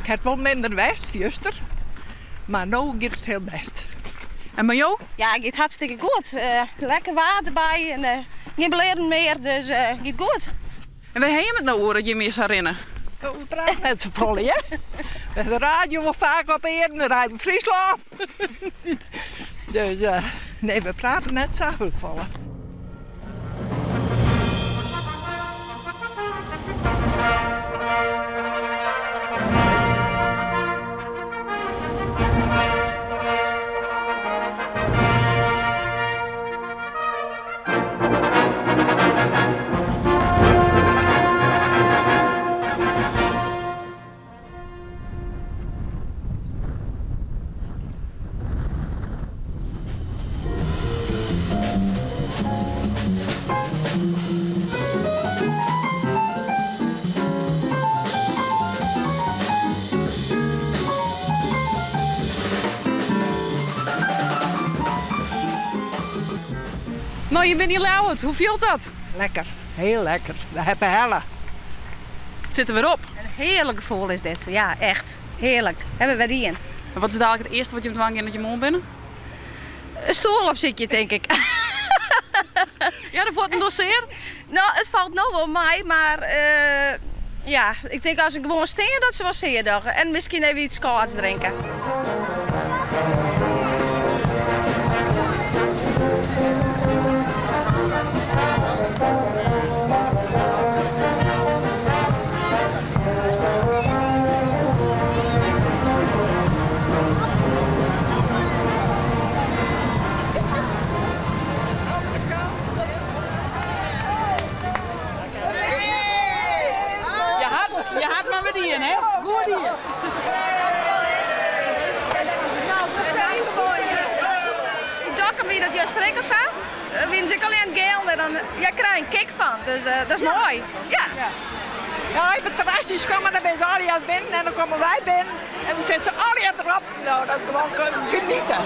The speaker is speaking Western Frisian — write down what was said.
It hat wol minder west juster, mar no giet it hiel bêst. En mei jo? Ja, it giet hartstikke goed. Lekker waar derby en gjin blierren mear, dus giet goed. En wêr ha jim it no oer as jim hjir sa rinne? We prate net safolle, hear. De radio wol faak op earen, de Radio Fryslân. Dus nee, we prate net sa hiel folle. No, je binne yn Ljouwert. Hoe fielt dat? Lekker, hiel lekker. We hawwe helle. It sit der wer op. In hearlik gefoel is dit. Ja, echt. Hearlik. Hawwe we wer dien. En wat is dalik it earste wat jim dwaan gean as jim oan binne? In stoel opsykje, tink ik. Ja, de fuotten dogge sear? No, it falt no wol mei, mar ja, ik tink as ik gewoan stean dat se wol sear dogge. En miskien even iets kâlds drinke. Je ha it mar wer dien, hè? Goed dien. Yn Dokkum wie dat juster ek al sa. Wienen se ek al yn it geel en dan ja, krij in kick fan. Dus dat is moai. Ja. Ja, op it terras dy komme, dan binne se allegear binnen en dan komme wy binnen en dan sitte se allegear derop. No, dat is gewoan genieten.